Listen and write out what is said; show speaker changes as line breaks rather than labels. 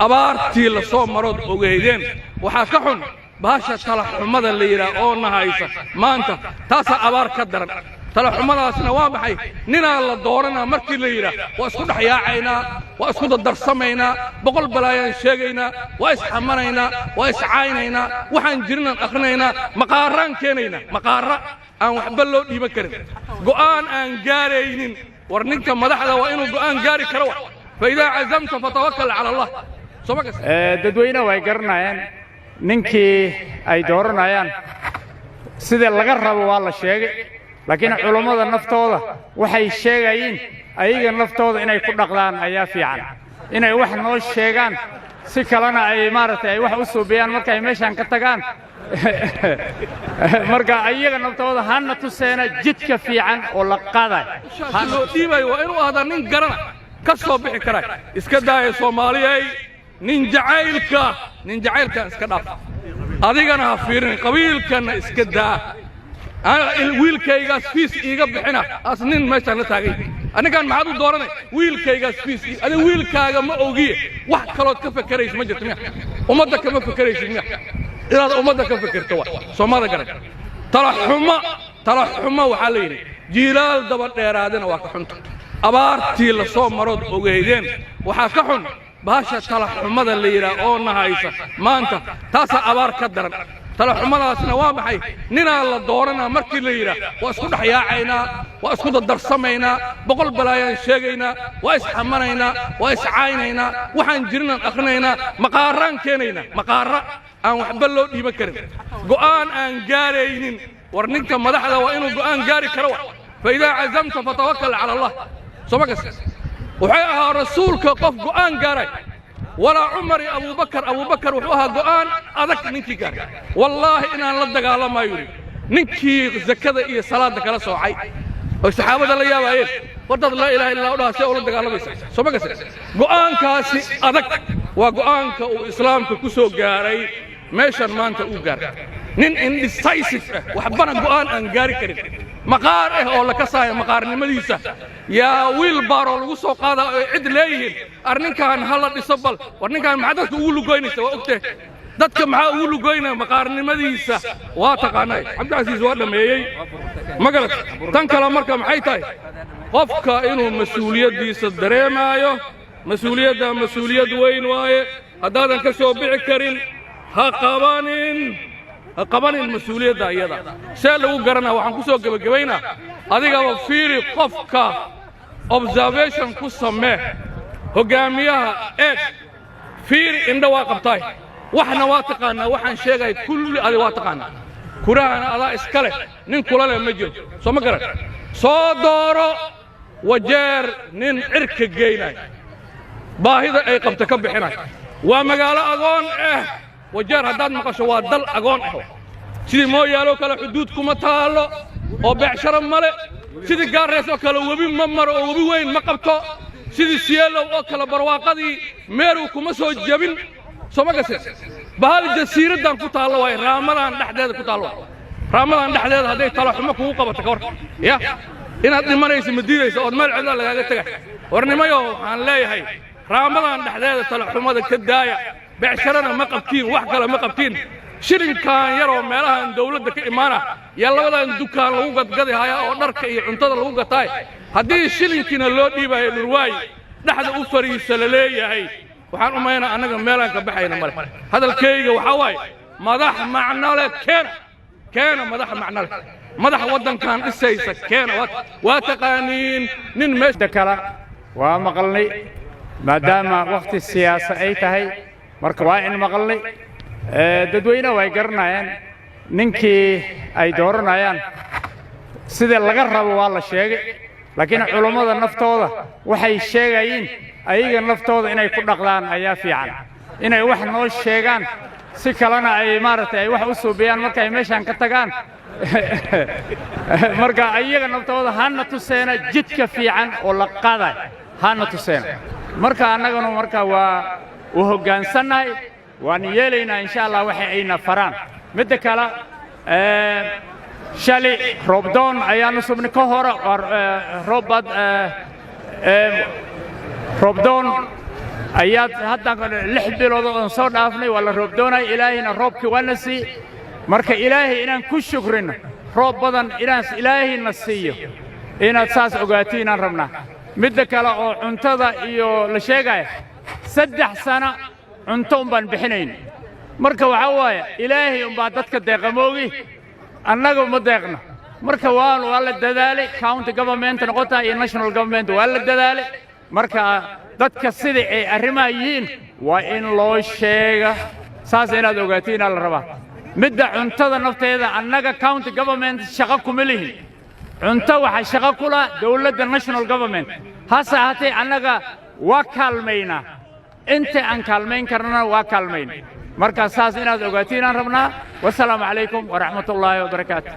Abaartii la soo marood ogeydeen. Waxaa ka xun bahasha talaxumada la yidhaah oo na haysa maanta. Taasaa abaar ka daran. Talaxumadaasna waa maxay? Ninaa la dooranaa markii la yidhaah, waa isku dhex yaacaynaa, waa isku dardarsamaynaa, 100 balaayaan sheegaynaa, waa isxamanaynaa, waa iscaynaynaa, waxaan jirinaan akhrinaynaa, maqaaraan keenaynaa, maqaara aan waxba loo dhiiban karin, go'aan aan gaaraynin. War ninka madaxda waa inuu go'aan gaari karo. Wa فإذا عزمت فتوكل على الله. Soo ma kas?
Dadweynaha way garanayaan ninkii ay dooranayaan. Sida laga rabo waa la sheegay, laakiin culummada naftooda waxay sheegayiin ayaga naftooda inay ku dhaqdaan ayaa fiican. Inay wax noo sheegaan, si kalena ay maaragtay ay wax u suubiyaan markay meeshaan ka tagaan. Marka ayaga naftooda hana tuseena jidka fiican oo la qaaday.
Loo dhiibayo waa inuu ahdaa nin garana ka soo bixi kara. Iska daaya, Soomaaliyay, nin jacaylka, nin jacaylkan iska dhaaf. Adigana ha fiirin, qabiilkanna iska daa. Wiilkaygaas fees iiga bixina as nin meeshaan la taagay. Anigaan maxaad u dooranay? Wiilkaygaas fees. Adiga wiilkaaga ma ogiye, wax kalood ka fakeraysa ma jirto miya? Ummadda kama fakeraysid miya? Inaad ummadda ka fekerto wa soomada garan. Talaxumo, talaxumo waxaa la yidhi jiilaal daba dheeraadina waa ka xunta. Abaartii la soo marood ogeydeen. Waxaa ka xun bahasha talaxumada la yidhaah oo na haysa maanta. Taasaa abaar ka daran. Talaxumadaasna waa maxay? Ninaa la dooranaa markii la yidhaah, waa isku dhex yaacaynaa, waa isku dardarsamaynaa, 100 balaayaan sheegaynaa, waa isxamanaynaa, waa iscaynaynaa, waxaan jirinaan akhrinaynaa, maqaaraan keenaynaa, maqaara aan waxba loo dhiiban karin, go'aan aan gaaraynin. War ninka madaxda waa inuu go'aan gaari karo. Wa فإذا عزمت فتوكل على الله. Soo ma kas? Waxay ahaa rasuulka qof go'aan gaaray, walaa Cumar iyo Abuubakar. Abuubakar wuxuu ahaa go'aan adag ninkii gaaray. Wallaahi inaan la dagaalamayo yidhi ninkii zakada iyo salaadda kala soocay, oy saxaabada la yaabaayeen. War dad laa ilaaha illa u dhaha, see ula dagaalamaysa? Soo ma kase? Go'aankaasi adag waa go'aanka uu islaamka ku soo gaaray meeshan maanta uu gaaray. Nin indecisive ah, waxbana go'aan aan gaari karin, maqaar ah oo la kasaayo maqaarnimadiisa, yaa wiil baaroo lagu soo qaadaa oo cid leeyihiin arninkan ha la dhiso. Bal war ninkan maxaa dadka ugu lugoynaysa? Waa ogtee, dadka maxaa ugu lugoynaya? Maqaarnimadiisa waa taqaanay. Cabdicasiis waa dhammeeyey, ma garat? Tan kale marka maxay tahay? Qofka inuu mas-uuliyaddiisa dareemaayo. Mas-uuliyadda mas-uuliyad weyn waaye. Haddaadan ka soo bixi karin, ha qabanin, ha qabanin mas-uuliyadda iyada. See lagu garanaa? Waxaan ku soo gebagabaynaa, adigaba fiiri qofka, observation ku samee hoggaamiyaha, eeg, fiiri. Indha waa qabtaay, waxna waa taqaannaa. Waxaan sheegaya kulli adi waa taqaannaa. Kurahana adaa iska leh, nin kula leh ma jiro. Soo ma garan? Soo dooro Wajeer nin cirka geynay, baahida ay qabta ka bixinay. Waa magaalo agoon ah Wajeer. Haddaad maqasho, waa dal agoon ah. Sidii Mooyaaloo kale xuduud kuma taallo oo beecsharo male. Sidii Gaarrees oo kale webi ma maro oo webi weyn ma qabto. Sidii Sielow oo kale barwaaqadii Meerow kuma soo jebin. Soo ma gase? Bahal jasiiraddan ku taallo waay, raamadan dhexdeeda ku taallo waay. Raamadan dhexdeeda hadday talaxumo kugu qabato, ka war ya inaad dhimanayso? Ma diidaysa ood meel cidla lagaaga tegay? War nimayo, waxaan leeyahay, raamadan dhexdeeda talaxumada ka daaya. Beecsharana ma qabtiin, wax kale ma qabtiin. Shilinkan yaroo meelahan dawladda ka imaana yaa labadan dukaan lagu gadgadi haya oo dharka iyo cuntada lagu gataay. Haddii shilinkiina loo dhiibayo dhurwaay dhexda u fariisa la leeyahay, waxaan u maynaa annaga meelaan ka baxayna male. Hadalkayga waxaa waaye, madax macno leh keena, keena madax macno leh, madax waddankan dhisaysa keena. Waa taqaaniin nin meesha
kale waa maqalnay, maadaama wakhti siyaasa ay tahay. Marka waa in maqalnay. Dadweynaha way garanayaan ninkii ay dooranayaan. Sida laga rabo waa la sheegay, laakiin culummada naftooda waxay sheegayiin ayaga naftooda inay ku dhaqdaan ayaa fiican. Inay wax noo sheegaan, si kalena ay maaragtay ay wax u suubiyaan markay meeshaan ka tagaan. Marka ayaga naftooda hana tuseena jidka fiican oo la qaaday, hana tuseena. Marka annaganu marka waa u hoggaansannahay, waan yeelaynaa insha Allah waxa ayna faraan. Midda kale, shalay roobdoon ayaanu subnay ka hore roobbad roobdoon. Ayaad hadda 6 bilood oon soo dhaafnay waa la roob doonaya. Ilaahayna roobkii waa na siiye. Marka Ilaahay inaan ku shukrino, roob badan inaan Ilaahayna siiyo, inaad saas ogaatiin aan rabnaa. Midda kale oo cuntada iyo la sheegaya, 3 sano cunto un baan bixinayn. Marka waxaa waaye, Ilaahay umbaa dadka deeqa moogi, annaga uma deeqno. Marka waa la dadaalay, county government noqotaa iyo national government, waa la dadaalay. Marka dadka sidai ay arrimaha yihiin waa in loo sheega, saas inaad ogaatiin aa la rabaa. Midda cuntada nafteeda, annaga county government shaqo kuma lihin. Cunto waxaa shaqo ku lah dowladda national government. Hase ahaatee annaga waa kaalmaynaa, inta aan kaalmayn karnana waa kaalmayn. Marka saas inaad ogaatiin aan rabnaa. Wasalaamu calaykum waraxmatullaahi wabarakaatu.